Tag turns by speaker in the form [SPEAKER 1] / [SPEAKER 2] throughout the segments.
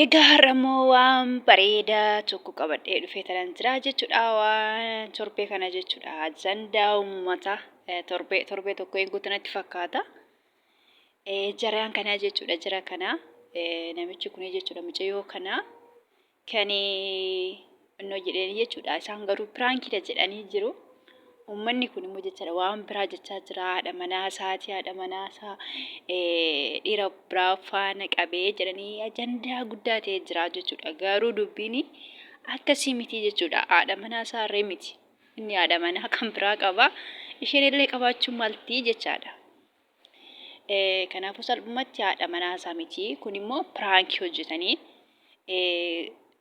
[SPEAKER 1] Egaa har'a immoo waan bareedaa tokko qabadhee dhufee tanan jira jechuudha. Waan torbee kana jechuudha. Ajandaa uummataa torbee torbee tokko eeguu natti fakkaata. Jaraan kanaa jechuudha. Jara kana namichi kun jechuudha mucayyoo kana kan innoo jedhanii jechuudha. Isaan garuu piraankiidha jedhanii jiru. Uummanni kun immoo jechaadha waan biraa jechaa jira. Haadha manaa isaatii haadha manaa isaa dhiira biraa faana qabee jedhanii ajandaa guddaa ta'ee jira jechuudha. Garuu dubbiin akkasii miti jechuudha. Haadha manaa isaa irree miti. Inni haadha manaa kan biraa qaba. Isheen illee qabaachuu malti jechaadha. Kanaafuu salphumatti haadha manaa isaa miti. Kun immoo piraankii hojjetanii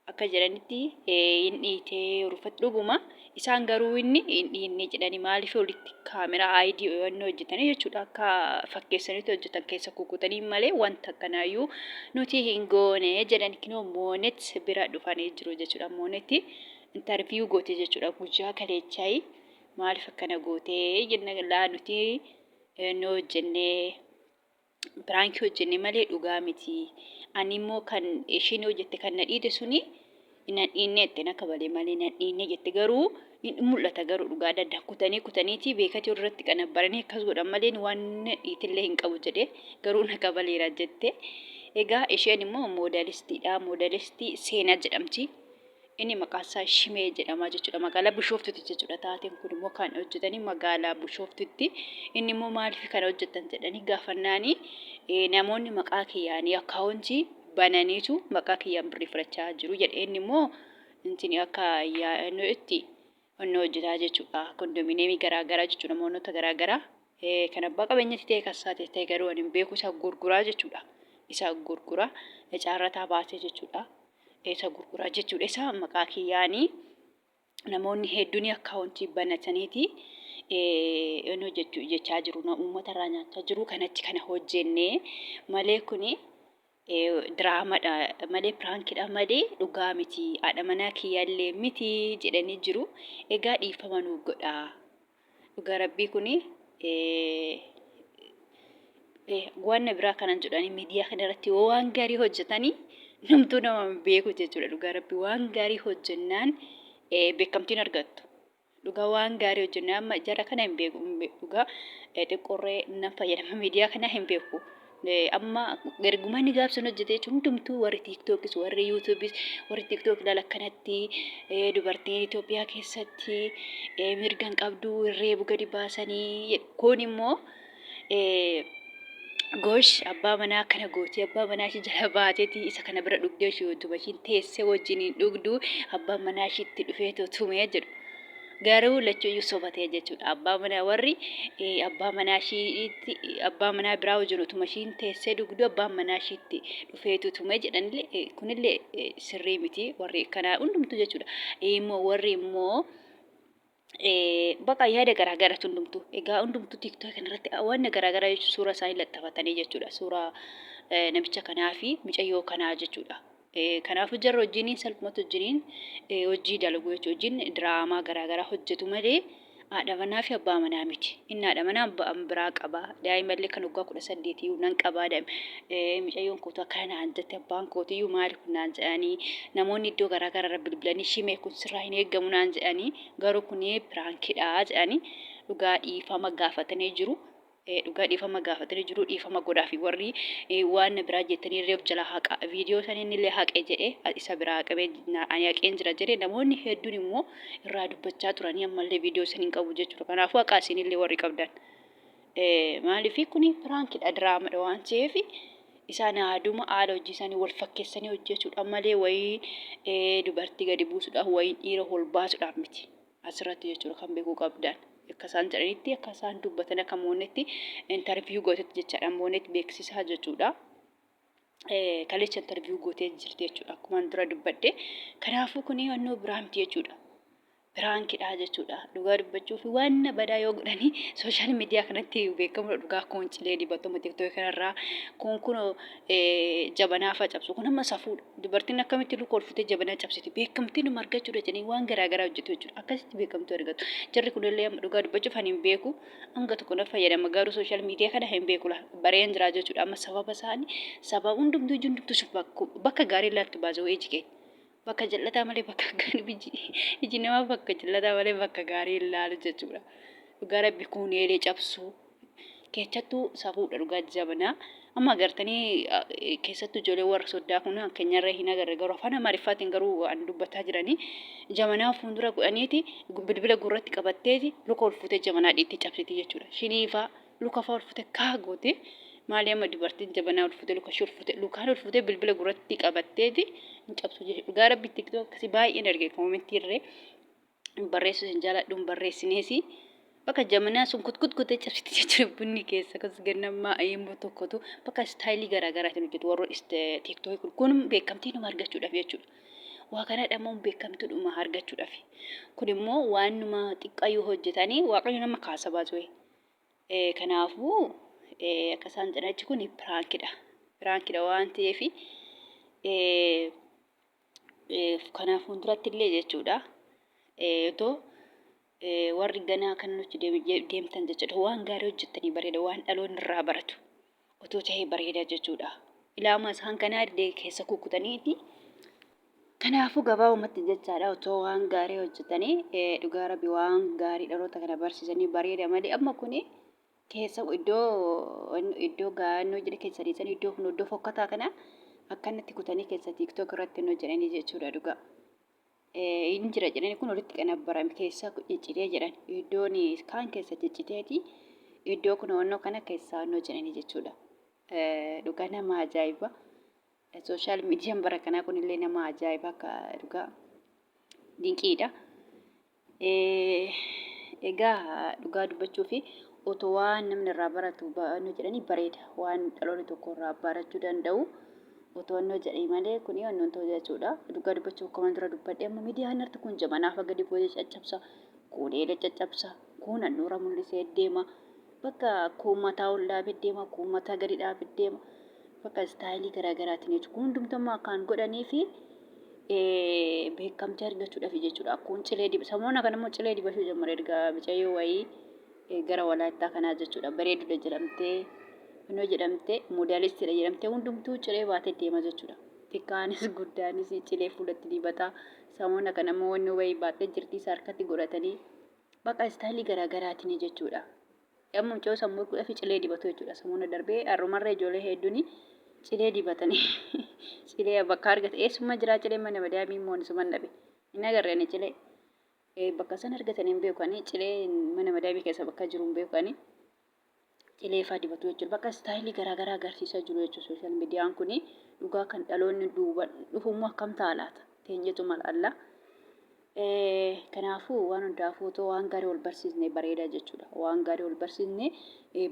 [SPEAKER 1] akka jedhanitti hin dhiitee rufat dhuguma. Isaan garuu inni hin dhiinne jedhanii maaliif walitti kaameraa ID wanni hojjetanii jechuudha akka fakkeessanitti hojjetan keessa kukutanii malee wanta akkanaayyuu nuti hin goone jedhan kinoo moonet bira dhufanii jiru jechuudha. Moonetti intarviiyuu goote jechuudha guyyaa kaleechaayi maaliif akkana gootee jenna laa nuti nu hojjennee piraankii hojjenne malee dhugaa miti. Ani immoo kan ishiin hojjette kan na dhiite suni na dhiinne jette na kabale malee na dhiinne jette garuu hin mul'ata garuu dhugaa adda kutanii kutaniiti beekatii irratti qanabbaranii akkas godhan malee waan na dhiitillee hin qabu jedhee garuu na kabaleera jette. Egaa isheen immoo moodalistiidha. Moodalistii Seenaa jedhamti. Inni maqaan isaa Shimee jedhama jechuudha. Magaalaa Bishooftuutti jechuudha. Taateen kun immoo kan hojjetanii magaalaa Bishooftuutti. Inni immoo maaliif kana hojjetan jedhanii gaafannaani namoonni maqaa kiyyaanii akkaawuntii bananiitu maqaa kiyyaan birrii fudhachaa jiru jedhe. Inni immoo intini akka yaa'inootti inni hojjetaa jechuudha. Kondominiyeemii garaa garaa jechuudha. Namoota garaa garaa kan abbaa qabeenyatti ta'e kan isaati ta'e garuu ani hin beeku isa gurguraa jechuudha. Isa gurguraa caarrataa baasee jechuudha. Isa gurguraa jechuudha. Isa maqaa kiyyaanii namoonni hedduun akkaawuntii banataniiti inni hojjechuu jechaa jiru. Uummata irraa nyaachaa jiru kanatti kana hojjennee malee kuni diraamadha malee piraankidha malee dhugaa miti haadha manaa kiyyaallee miti jedhanii jiru. Egaa dhiifama nuuf godhaa. Dhugaa rabbii kuni waan biraa kanan jedhanii miidiyaa kana irratti yoo waan gaarii hojjetanii namtuu nama hin beeku jechuudha. Dhugaa rabbii waan gaarii hojjennaan beekamtiin argattu. Dhugaa waan gaarii hojjennaan amma jara kana hin beeku dhugaa xiqqoorree nan fayyadama miidiyaa kana hin beeku. Amma erguma inni gaaf sun hojjete jechuun hundumtuu warri tiiktookis warri yuutuubis warri tiiktook ilaala akkanatti dubartiin Itoophiyaa keessatti mirga hin qabdu reebu gadi baasanii kun immoo goosh abbaa manaa akkana gootee abbaa manaa ishee jala baateeti isa kana bira dhugdee ishee utuma ishiin teessee wajjin hin dhugdu abbaan manaa ishiitti dhufee tumee jedhu. Garuu lachuuyyuu soba ta'e jechuudha. Abbaa manaa warri abbaa manaa ishiitti abbaa manaa biraa wajjin utuma ishiin teessee dhugdu abbaan manaa ishiitti dhufeetu tume jedhanillee kunillee sirrii miti warri kanaa hundumtuu jechuudha. Immoo warri immoo baqa yaada garaa garaatu hundumtuu egaa hundumtuu tiiktook kanarratti waan garaa garaa jechuun suura isaanii laxxafatanii jechuudha. Suuraa namicha kanaa fi mucayyoo kanaa jechuudha. Kanaafuu jarri wajjiniin salphumatti wajjiniin hojii dalagu jechuudha. Hojiin diraamaa garaa garaa hojjetu malee haadha manaa fi abbaa manaa miti. Inni haadha manaa abbaa biraa qaba. Daa'ima illee kan waggaa 18 iyyuu nan qaba. Mucayyoon kootu akkana naan jette abbaan kootiyyuu maali kun naan jedhanii namoonni iddoo garaa garaa irra bilbilanii shimee kun sirraa hin eeggamu naan jedhanii garuu kun piraankidha jedhanii dhugaa dhiifama gaafatanii jiru. Dhugaa dhiifama gaafatanii jiru dhiifama godhaafi warri waan biraa jettanii illee of jalaa haqa viidiyoo san inni illee haqe jedhe isa biraa haqamee ani haqeen jira jedhe namoonni hedduun immoo irraa dubbachaa turanii ammallee viidiyoo san hin qabu jechuudha kanaafuu haqaa isin illee warri qabdan maaliif kuni piraankidha diraamadha waan ta'eef isaan haaduma haala hojii isaanii wal fakkeessanii hojjechuudha malee wayii dubartii gadi buusuudhaaf wayii dhiira ol baasuudhaaf miti. Asirratti jechuudha kan beekuu qabdan. Akka isaan jedhanitti akka isaan dubbatan akka moonetti interview gootetti jechaadha. Moonetti beeksisaa jechuudha. Kalecha interview gootee jirti jechuudha. Akkuma dura dubbadhe. Kanaafuu kuni wannoo biraa miti jechuudha. Piraankidha jechuudha. Dhugaa dubbachuuf waan badaa yoo godhanii sooshaal miidiyaa kanatti beekamudha dhugaa kun cilee dibatuma tiktookii kanarraa kun kun jabanaa fa'a cabsu kun amma safuudha. Dubartiin akkamitti luka ol fuutee jabanaa cabsiti beekamtii numa argachuudha jedhanii waan garaa garaa hojjetu jechuudha. Akkasitti beekamtuu argatu. Jarri kunillee amma dhugaa dubbachuuf ani hin beeku hanga tokko na fayyadama garuu sooshaal miidiyaa kana hin beeku bareen jira jechuudha. Amma sababa isaanii sababa hundumtuu hundumtuu bakka gaarii laattu baasuu iji keenya. Bakka jal'ataa malee bakka gaarii iji iji namaa bakka jal'ataa malee bakka gaarii hin laalu jechuudha. Dhugaa rabbi kun eelee cabsuu keessattuu safuudha dhugaa jabanaa. Amma agartanii keessattuu ijoollee warra soddaa kun keenyarra hin agarre garuu afaan Amaariffaatiin garuu waan dubbataa jiranii jabanaa fuuldura godhaniiti bilbila gurratti qabatteeti luka ol fuutee jabanaa dhiittee cabsiti jechuudha. Shiniifaa luka faa ol fuute kaa goote maali amma dubartiin jabanaa ol fuute luka ishee ol fuute lukaan ol fuute bilbila gurratti qabatteeti hin cabsu jechuudha. Dhugaa rabbi tiktok akkasii baay'een arge koomentii irree barreessuus hin jaaladhu hin barreessineesi. Bakka jabanaa sun kutkut gootee cabsiti jechuudha bunni keessa akkas gannammaa yemmuu tokkotu bakka istaayilii garaa garaatiin hojjetu warra tiktookii kun kun beekamtii numa argachuudhaaf jechuudha. Waa kana dhama'uun beekamtuudhuma argachuudhaaf. Kun immoo waan numa xiqqaa yoo hojjetanii waaqayyo nama kaasa baasuu. Kanaafuu akka isaan jedhanitti kun piraankidha. Piraankidha waan ta'eef kanaaf fuulduratti illee jechuudha. Otoo warri ganaa kan nuti deemtan jechuudha. Waan gaarii hojjettanii bareeda waan dhaloonni irraa baratu otoo ta'ee bareeda jechuudha. Ilaama isaan kanaa illee keessa kukkutaniiti. Kanaafuu gabaabumatti jechaadha otoo waan gaarii hojjetanii dhugaa rabbi waan gaarii dhaloota kana barsiisanii bareeda malee amma kuni keessa iddoo iddoo gaannoo jedhe keessa dhiisanii iddoo kun iddoo fokkataa kana akkanatti kutanii keessa tiiktook irratti hin hojjetanii jechuudha dhugaa. Hin jira jedhanii kun walitti qanabbarame keessa ciccitee jedhan iddoon kaan keessa cicciteeti iddoo kun onnoo kana keessaa onnoo jedhanii jechuudha. Dhugaa nama ajaa'iba. Sooshaal miidiyaan bara kanaa kunillee nama ajaa'iba akka dhugaa dinqiidha. Egaa dhugaa dubbachuu fi otoo waan namni irraa baratu nu jedhanii bareeda. Waan dhaloonni tokko irraa barachuu danda'u otoo annoo jedhee malee kuni annoon ta'u jechuudha. Dhugaa dubbachuuf akkuma dura dubbadhe amma miidiyaan irratti kun jabanaaf gadi bu'ee caccabsa, kun eela caccabsa, kun handhuura mul'isee deema. Bakka kun mataa ol dhaabee deema, kun mataa gadi dhaabee deema. Bakka istaayilii garaa garaatiin jechuudha. Kun hundumtuu amma kan godhanii fi beekamtii argachuudhaaf jechuudha. Kun cilee diba samoona kana immoo cilee dibachuu jammare erga micayyoo wayii gara walaayittaa kanaa jechuudha. Bareedudha jedhamtee innoo jedhamtee moodaalistiidha jedhamtee hundumtuu cilee baatee deema jechuudha. Xiqqaanis guddaanis cilee fuulatti dibataa. Samoona kana immoo wanni wayii baattee jirti isa harkatti godhatanii bakka istaayilii garaa garaatiin jechuudha. Amma mucayyoo sammuu erguudhaaf cilee dibatu jechuudha. Samuuna darbee har'umarra ijoollee hedduun cilee dibatanii cilee bakka argate eessuma jiraa cilee mana madaamii immoo ani suman dhabe. Hin agarre ani cilee. Bakka isaan argatan hin beeku ani cilee mana madaamii keessa bakka jiru hin beeku ani. Cilee fa'aa dibatu jechuudha. Bakka istaayilii garaagaraa agarsiisaa jiru jechuudha. Sooshaal miidiyaan kuni dhugaa kan dhaloonni duuba dhufu immoo akkam ta'a laata? Teenyetu mala alla. Kanaafuu waan hundaafuu otoo waan gaarii wal barsiisne bareedaa jechuudha. Waan gaarii wal barsiisne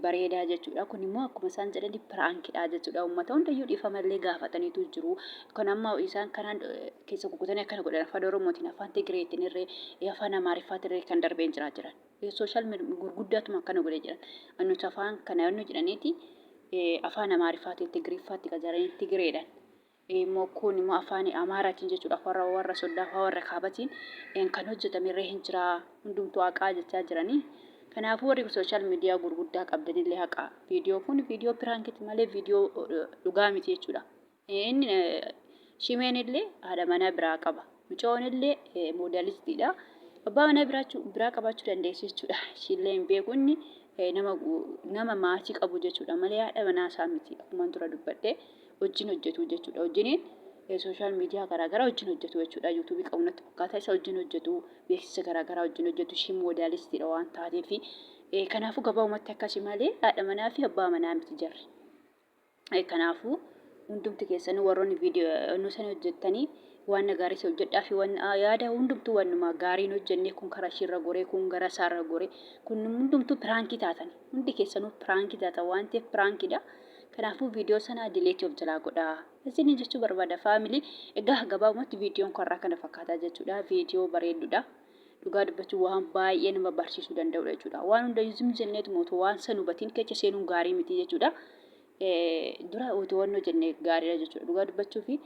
[SPEAKER 1] bareedaa jechuudha. Kun immoo akkuma isaan jedhani piraankidha jechuudha. Uummata hundayyuu dhiifama illee gaafataniitu jiru. Kan amma isaan kanaan keessa kukkutanii akkana godhan afaan Oromootiin, afaan Tigireetiin irree, afaan Amaariffaatiin irree kan darbeen jiraa jiran. Sooshaal gurguddaatuma akkana godhee jiran. Nuti afaan kana nu jedhaniiti afaan Amaariffaatiin Tigiriffaatti qacaranii Tigireedhaan. Immoo kun immoo afaan Amaaraatiin jechuudha afaan warra soddaa afaan warra kaabatiin kan hojjetame irra hin jira hundumtuu haqaa jechaa jiranii. Kanaafuu warri sooshaal miidiyaa gurguddaa qabdanillee haqaa. Viidiyoo kun viidiyoo piraankiti malee viidiyoo dhugaa miti jechuudha. Inni shimeen illee haadha manaa biraa qaba. Mucoon illee moodalistiidha. Abbaa manaa biraa qabaachuu dandeessi jechuudha. Ishiillee hin beeku inni nama nama maatii qabu jechuudha malee haadha manaa isaa miti akkuma dura dubbadhe. Wajjin hojjetu jechuudha. Wajjiniin sooshaal miidiyaa garaagaraa wajjin hojjetu jechuudha. Yuutuubii qabu natti fakkaata isa wajjin hojjetu beeksisa garaagaraa wajjin hojjetu ishiin moodaalistiidha waan taateef. Kanaafuu gabaabumatti akkasi malee haadha manaa fi abbaa manaa miti jarri. Kanaafuu hundumti keessanuu warroonni viidiyoo sana hojjettanii waan gaariis hojjedhaa fi waan yaada hundumtuu waanuma gaariin hojjennee kun karaa ishiirra goree kun gara isaarra goree kun hundumtuu piraankii taatan hundi keessanuu piraankii taatan waan ta'eef piraankiidha. Kanaafuu viidiyoo sana dileetii of jalaa godhaa. Isiniin jechuu barbaada faamilii. Egaa gabaabumatti viidiyoon karraa kana fakkaataa jechuudha. Viidiyoo bareedduudha. Dhugaa dubbachuun waan baay'ee nama barsiisuu danda'udha jechuudha. Waan hundayyuu zim jenneetuma otoo waan san hubatiin keessa seenuun gaarii miti jechuudha. Dura otoo waan hojjenne gaariidha jechuudha. Dhugaa dubbachuu fi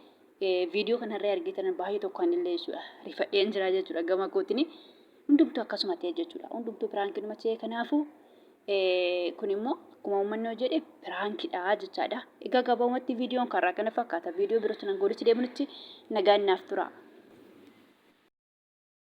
[SPEAKER 1] viidiyoo kanarraa argitan baay'ee tokko anillee jechuudha. Rifadheen jira jechuudha gama kootiin. Hundumtuu akkasuma ta'e jechuudha. Hundumtuu piraankiinuma ta'e kanaafuu kun immoo akkuma uummanni jedhe piraankidha jechaadha. Egaa gabaabumatti viidiyoon karaa kana fakkaata. Viidiyoo birootti nan godhutti deebinutti nagaan naaf tura.